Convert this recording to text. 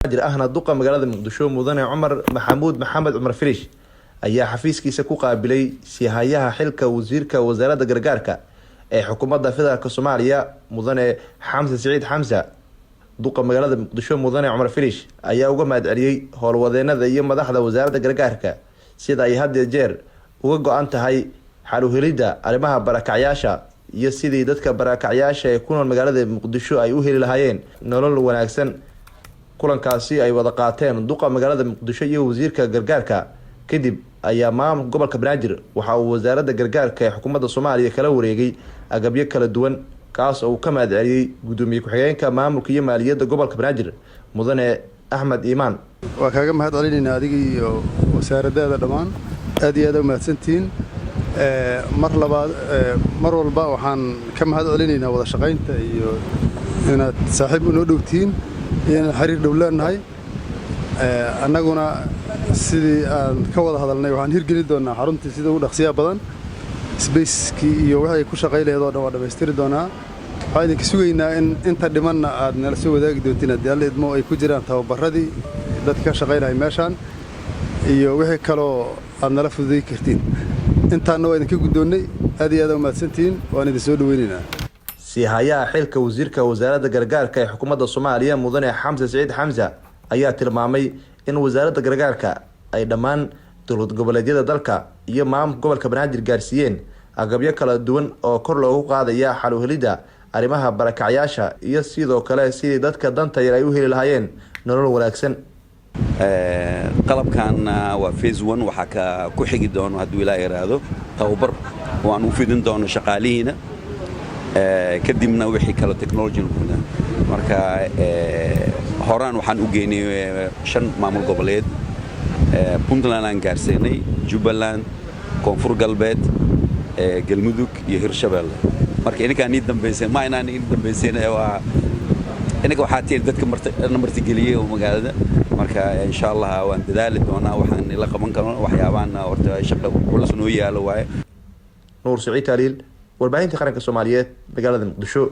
Banaadir ahna duqa magaalada Muqdisho, Mudane Cumar Maxamuud Maxamed Cumar Filish, ayaa xafiiskiisa ku qaabilay siihayaha xilka wasiirka wasaaradda gargaarka ee xukuumadda federaalk Soomaaliya, Mudane Xamse Siciid Xamse. Duqa magaalada Muqdisho, Mudane Cumar Filish, ayaa uga mahadceliyey howlwadeenada iyo madaxda wasaaradda gargaarka sida ay had iyo jeer uga go-an tahay xal uhelidda arrimaha barakacyaasha iyo sidii dadka barakacyaasha ee ku nool magaalada Muqdisho ay u heli lahaayeen nolol wanaagsan. Kulankaasi ay wada qaateen duqa magaalada Muqdisho iyo wasiirka gargaarka kadib ayaa maamulka gobolka Banaadir waxa uu wasaaradda gargaarka ee xukuumadda Soomaaliya kala wareegay agabyo kala duwan, kaas oo uu ka mahad celiyey gudoomiye ku-xigeenka maamulka iyo maaliyadda gobolka Banaadir, Mudane Axmed Iimaan. Waa kaaga mahad celinaynaa adiga iyo wasaaraddaada dhammaan. Aad iyo aad u mahadsantihiin. Mar labaad, mar walba waxaan ka mahad celinaynaa wada shaqaynta iyo inaad saaxiib unoo dhowtihiin iyo inaan xiriir dhow leenahay. Annaguna sidii aan ka wada hadalnay, waxaan hirgelin doonnaa xaruntii sida ugu dhaqsiyaha badan. Spacekii iyo wixii ku shaqay laheed oo dhan waa dhammaystiri doonaa. Waxaan idinka sugaynaa in inta dhimanna aad nala soo wadaagi doontiin, haddii Alla idmo, ay ku jiraan tababarradii dadka ka shaqaynaya meeshaan iyo wixii kaloo aad nala fududay kartiin. Intaanna waa idinka guddoonnay. Aad iyo aad u mahadsantihiin, waan idin soo dhaweynaynaa. Siihayaha xilka wasiirka wasaaradda gargaarka ee xukuumadda Soomaaliya, Mudane Xamse Siciid Xamse, ayaa tilmaamay in wasaaradda gargaarka ay dhammaan dowlad goboleedyada dalka iyo maamulka gobolka Banaadir gaarsiiyeen agabyo kala duwan oo kor loogu qaadaya xal uhelidda arrimaha barakacyaasha iyo sidoo kale sidii dadka danta yar ay u heli lahaayeen nolol wanaagsan. Qalabkan waa phase one. Waxaa ka ku xigi doono, hadduu Ilaa yidhaahdo, tababar oo aan u fidin doono shaqaalihiina, kadibna wixii kale technology. Marka horaan waxaan u geynay shan maamul goboleed. Puntland aan gaarsiinay, Jubbaland, Koonfur Galbeed, Galmudug iyo Hirshabelle. Marka idinkaa nii dambayseen, ma inaan idin dambayseen, waa idinka. Waxaa tihi dadka na martigeliyey oo magaalada. Marka insha Allah waan dadaali doonaa waxaan ila qaban karno. Waxyaabaan horta shaqa culus noo yaalo waaye. Nuur Siciid Taaliil, warbaahinta qaranka Soomaaliyeed, magaalada Muqdisho.